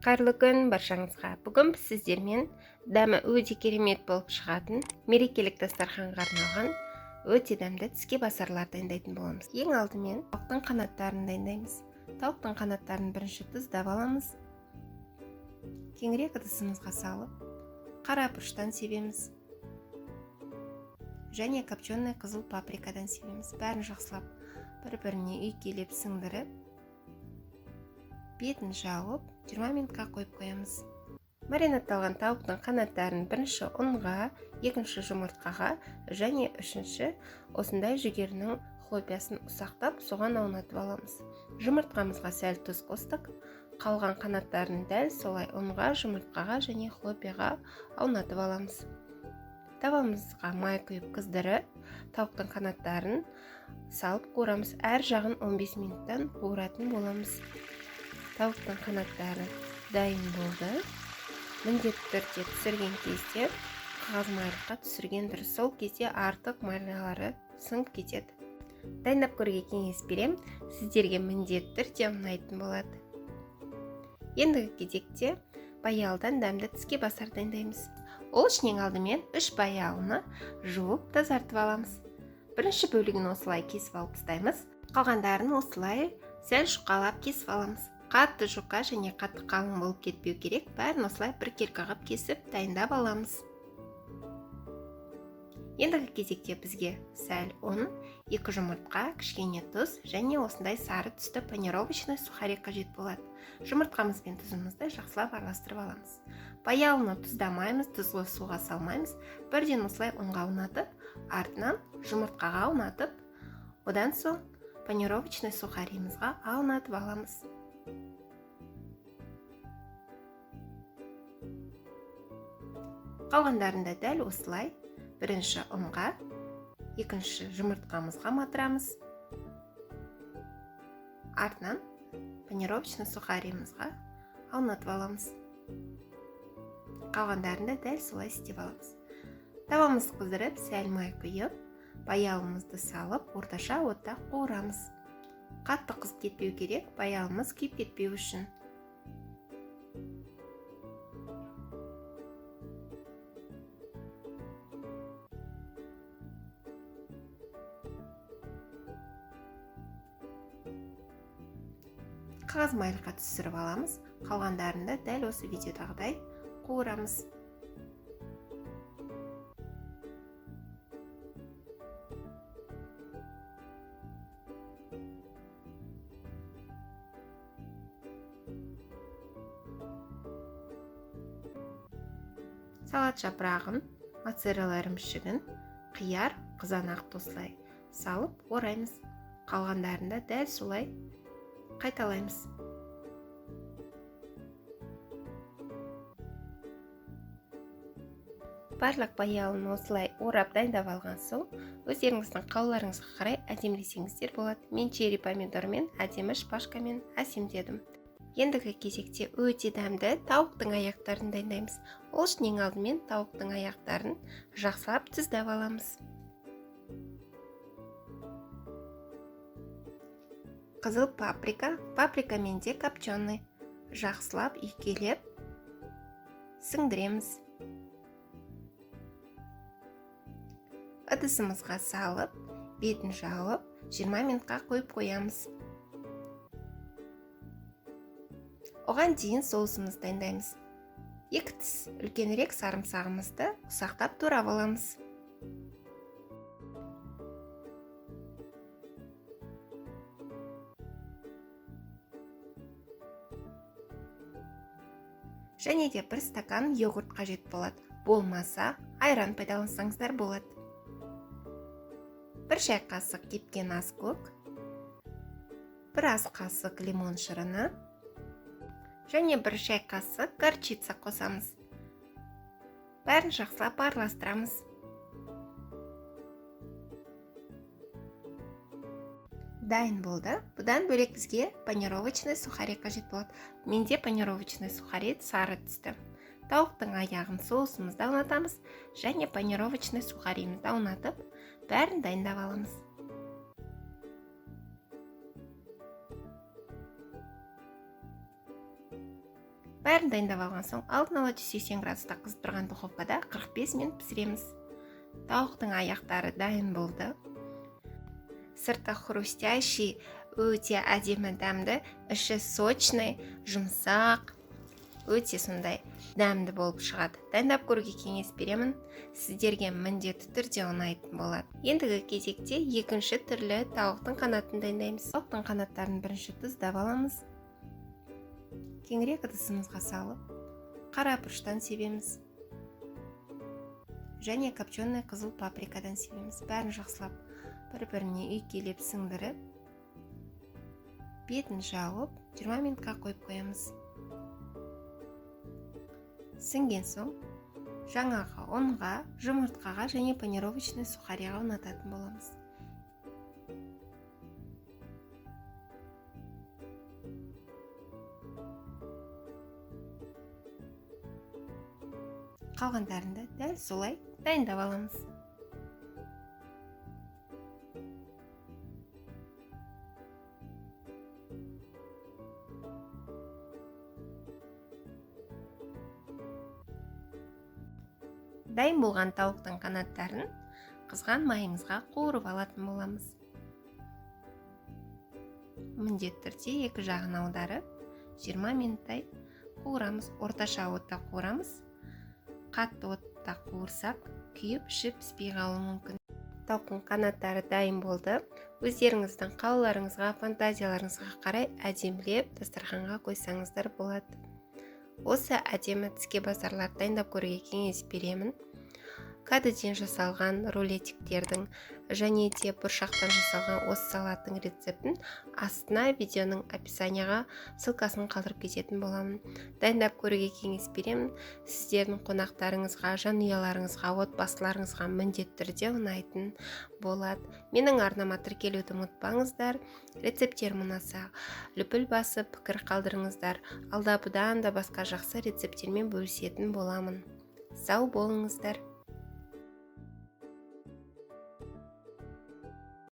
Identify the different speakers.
Speaker 1: Қайырлы күн баршаңызға. Бүгін біз сіздермен дәмі өте керемет болып шығатын мерекелік дастарханға арналған өте дәмді тіске басарлар дайындайтын боламыз. Ең алдымен тауықтың қанаттарын дайындаймыз. Тауықтың қанаттарын бірінші тұздап аламыз. Кеңірек ыдысымызға салып, қара бұрыштан себеміз. Және копченый қызыл паприкадан себеміз. Бәрін жақсылап бір-біріне үйкелеп сіңдіріп, бетін жауып 20 минутқа қойып қоямыз. Маринадталған тауықтың қанаттарын бірінші ұнға, екінші жұмыртқаға және үшінші осындай жүгерінің хлопьясын ұсақтап, соған аунатып аламыз. Жұмыртқамызға сәл тұз қостық. Қалған қанаттарын дәл солай ұнға, жұмыртқаға және хлопьяға аунатып аламыз. Табамызға май құйып қыздырып, тауықтың қанаттарын салып қуырамыз. Әр жағын 15 минуттан қуыратын боламыз. Тауықтың қанаттары дайын болды. Міндетті түрде түсірген кезде қағаз майлыққа түсірген дұрыс. Сол кезде артық майлары сіңіп кетеді. Дайындап көруге кеңес берем. Сіздерге міндетті түрде ұнайтын болады. Ендігі кезекте баялдан дәмді тіске басар дайындаймыз. Ол үшін ең алдымен 3 баялыны жуып тазартып аламыз. Бірінші бөлігін осылай кесіп алып тастаймыз. Қалғандарын осылай сәл жұқалап кесіп аламыз. Қатты жұқа және қатты қалың болып кетпеу керек. Бәрін осылай біркелкі қылып кесіп дайындап аламыз. Ендігі кезекте бізге сәл ұн, 2 жұмыртқа, кішкене тұз және осындай сары түсті панировочный сухари қажет болады. Жұмыртқамыз бен тұзымызды жақсылап араластырып аламыз. Баялыны тұздамаймыз, тұзлы суға салмаймыз. Бірден осылай ұнға аунатып, артынан жұмыртқаға аунатып, одан соң панировочный сухаримызға аунатып аламыз. Қалғандарын да дәл осылай бірінші ұнға, екінші жұмыртқамызға матырамыз. Артынан панировочный сухаримызға аунатып аламыз. Қалғандарын да дәл солай істеп аламыз. Табамызды қыздырып, сәл май құйып, баялымызды салып, орташа отта қуырамыз. Қатты қызып кетпеу керек, баялымыз күйіп кетпеу үшін. Қағаз майлыққа түсіріп аламыз. Қалғандарын да дәл осы видеодағыдай қуырамыз. Салат жапырағын, моцарелла ірімшігін, қияр, қызанақты осылай салып ораймыз. Қалғандарын да дәл солай қайталаймыз. Барлық баялын осылай орап дайындап алған соң, өздеріңіздің қалауларыңызға қарай әдемілесеңіздер болады. Мен черри помидормен, әдемі шпажкамен әсемдедім. Ендігі кезекте өте дәмді тауықтың аяқтарын дайындаймыз. Ол үшін ең алдымен тауықтың аяқтарын жақсылап тұздап аламыз. Қызыл паприка, паприка менде копченый, жақсылап үйкелеп сіңдіреміз. Ыдысымызға салып, бетін жауып, 20 минутқа қойып қоямыз. Оған дейін соусымызды дайындаймыз. 2 тіс үлкенірек сарымсағымызды ұсақтап турап аламыз. Және де 1 стакан йогурт қажет болады. Болмаса, айран пайдалансаңыздар болады. 1 шай қасық кепкен аскөк, 1 ас қасық лимон шырыны және 1 шай қасық горчица қосамыз. Бәрін жақсылап араластырамыз. Дайын болды. Бұдан бөлек бізге панировочный сухари қажет болады. Менде панировочный сухари сары түсті. Тауықтың аяғын соусымызды аунатамыз және панировочный сухаримізді аунатып, бәрін дайындап аламыз. Бәрін дайындап алған соң алдын ала 180 градуста қызып тұрған духовкада 45 минут пісіреміз. Тауықтың аяқтары дайын болды. Сырты хрустящий, өте әдемі дәмді, іші сочный, жұмсақ, өте сондай дәмді болып шығады. Дайындап көруге кеңес беремін. Сіздерге міндетті түрде ұнайтын болады. Ендігі кезекте екінші түрлі тауықтың қанатын дайындаймыз. Тауықтың қанаттарын бірінші тұздап аламыз. Кеңірек ыдысымызға салып, қара бұрыштан себеміз. Және копченый қызыл паприкадан себеміз. Бәрін жақсылап бір-біріне үйкелеп сіңдіріп, бетін жауып 20 минутқа қойып қоямыз. Сіңген соң жаңағы ұнға, жұмыртқаға және панировочный сухариға ұнататын боламыз. Қалғандарын да дәл солай дайындап аламыз. Дайын болған тауықтың қанаттарын қызған майымызға қуырып алатын боламыз. Міндетті түрде екі жағын аударып 20 минуттай қуырамыз. Орташа отта қуырамыз. Қатты отта қуырсақ, күйіп, іші піспей қалуы мүмкін. Тауықтың қанаттары дайын болды. Өздеріңіздің қалауларыңызға, фантазияларыңызға қарай әдемілеп дастарханға қойсаңыздар болады. Осы әдемі тіске басарларды дайындап көруге кеңес беремін. Кәдіден жасалған рулетиктердің және де бұршақтан жасалған осы салаттың рецептін астына видеоның описанияға ссылкасын қалдырып кететін боламын. Дайындап көруге кеңес беремін. Сіздердің қонақтарыңызға, жанұяларыңызға, отбасыларыңызға міндетті түрде ұнайтын болады. Менің арнама тіркелуді ұмытпаңыздар. Рецептер ұнаса, лүпіл басып пікір қалдырыңыздар. Алда бұдан да басқа жақсы рецепттермен бөлісетін боламын. Сау болыңыздар.